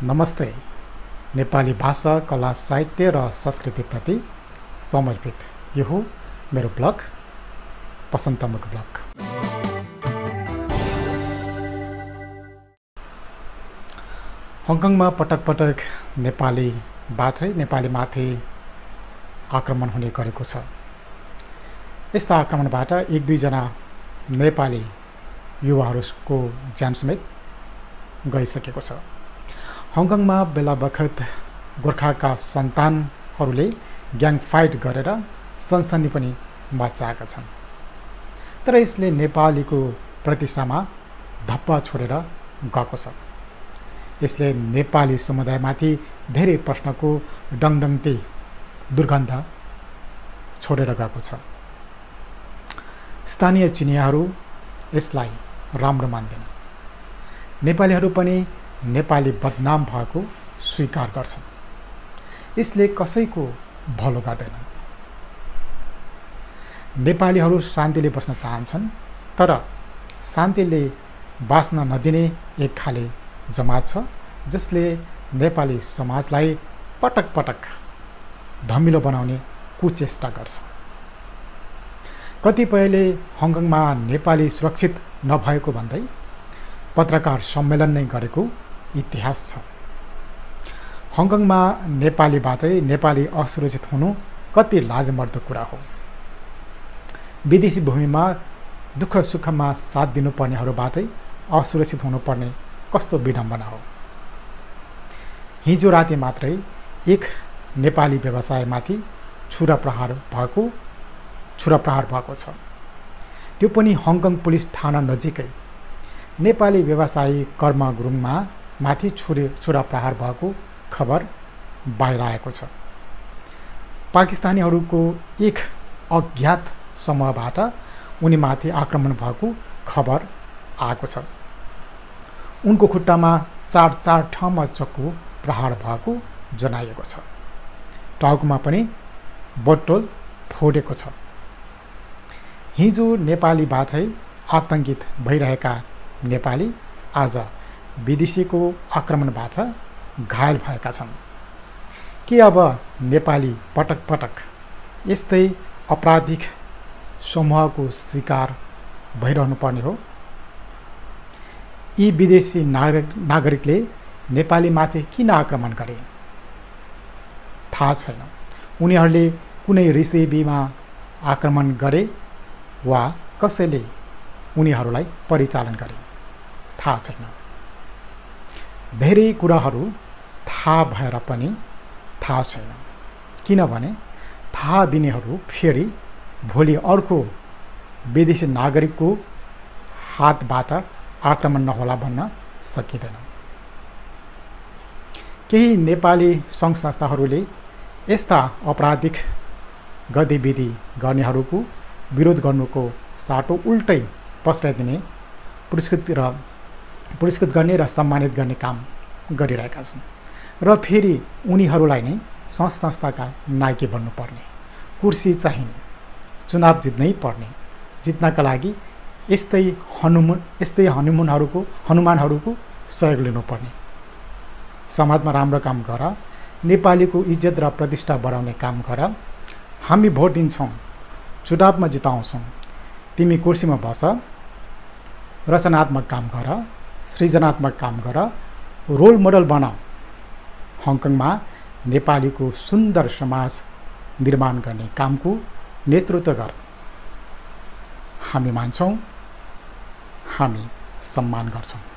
नमस्ते। नेपाली भाषा, कला, साहित्य र संस्कृतिप्रति समर्पित यो हो मेरो ब्लग पसन्तमुख ब्लग। हङकङमा पटक पटक नेपालीमाथि आक्रमण हुने गरेको छ। यस्ता आक्रमणबाट एक दुईजना नेपाली युवाहरूको ज्यान समेत गइसकेको छ। हङकङमा बेला बखत गोर्खाका सन्तानहरूले ग्याङ फाइट गरेर सनसनी पनि मचाएका छन्। तर यसले नेपालीको प्रतिष्ठामा धप्पा छोडेर गएको छ। यसले नेपाली समुदायमाथि धेरै प्रश्नको डङडङती दुर्गन्ध छोडेर गएको छ। स्थानीय चिनियाहरू यसलाई राम्रो मान्दैन। नेपालीहरू पनि नेपाली बदनाम भएको स्वीकार गर्छन्। यसले कसैको भलो गर्दैन। नेपालीहरू शान्तिले बस्न चाहन्छन्, तर शान्तिले बाँच्न नदिने एक खाले जमात छ जसले नेपाली समाजलाई पटक पटक धमिलो बनाउने कुचेष्टा गर्छ। कतिपयले हङकङमा नेपाली सुरक्षित नभएको भन्दै पत्रकार सम्मेलन नै गरेको इतिहास छ। हङकङमा नेपालीबाटै नेपाली असुरक्षित हुनु कति लाजमर्दो कुरा हो। विदेशी भूमिमा दुःख सुखमा साथ दिनुपर्नेहरूबाटै असुरक्षित हुनुपर्ने कस्तो विडम्बना हो। हिजो राति मात्रै एक नेपाली व्यवसायमाथि छुरा प्रहार भएको छ। त्यो पनि हङकङ पुलिस थाना नजिकै। नेपाली व्यवसायी कर्म गुरुङमा माथि छुरा प्रहार भएको खबर बाहिर आएको छ। पाकिस्तानीहरूको एक अज्ञात समूहबाट उनीमाथि आक्रमण भएको खबर आएको छ। उनको खुट्टामा चार ठाउँमा चक्कु प्रहार भएको जनाइएको छ। टाउकोमा पनि बटोल फोडेको छ। हिजो नेपालीबाटै आतङ्कित भइरहेका नेपाली आज विदेशीको आक्रमणबाट घायल भएका छन्। के अब नेपाली पटक पटक यस्तै आपराधिक समूहको शिकार भइरहनु पर्ने हो? यी विदेशी नागरिकले नेपालीमाथि किन आक्रमण गरे थाहा छैन। उनीहरूले कुनै रिसिभीमा आक्रमण गरे वा कसैले उनीहरूलाई परिचालन गरे थाहा छैन। धेरै कुराहरू थाहा भएर पनि थाहा छैन, किनभने थाहा दिनेहरू फेरि भोलि अर्को विदेशी नागरिकको हातबाट आक्रमण नहोला भन्न सकिँदैन। केही नेपाली सङ्घ संस्थाहरूले यस्ता आपराधिक गतिविधि गर्नेहरूको विरोध गर्नुको साटो उल्टै प्रश्रय दिने, पुरस्कृत गर्ने र सम्मानित गर्ने काम गरिरहेका छन्। र फेरि उनीहरूलाई नै संस्थाका नायक बन्नुपर्ने, कुर्सी चाहिने, चुनाव जित्नै पर्ने, जित्नका लागि यस्तै हनुमानहरूको सहयोग लिनुपर्ने। समाजमा राम्रो काम गर, नेपालीको इज्जत र प्रतिष्ठा बढाउने काम गर। हामी भोट दिन्छौँ, चुनावमा जिताउँछौँ, तिमी कुर्सीमा बस, रचनात्मक काम गर, सृजनात्मक काम गर, रोल मोडल बना। हङकङमा नेपालीको सुन्दर समाज निर्माण गर्ने कामको नेतृत्व गर। हामी मान्छौँ, हामी सम्मान गर्छौँ।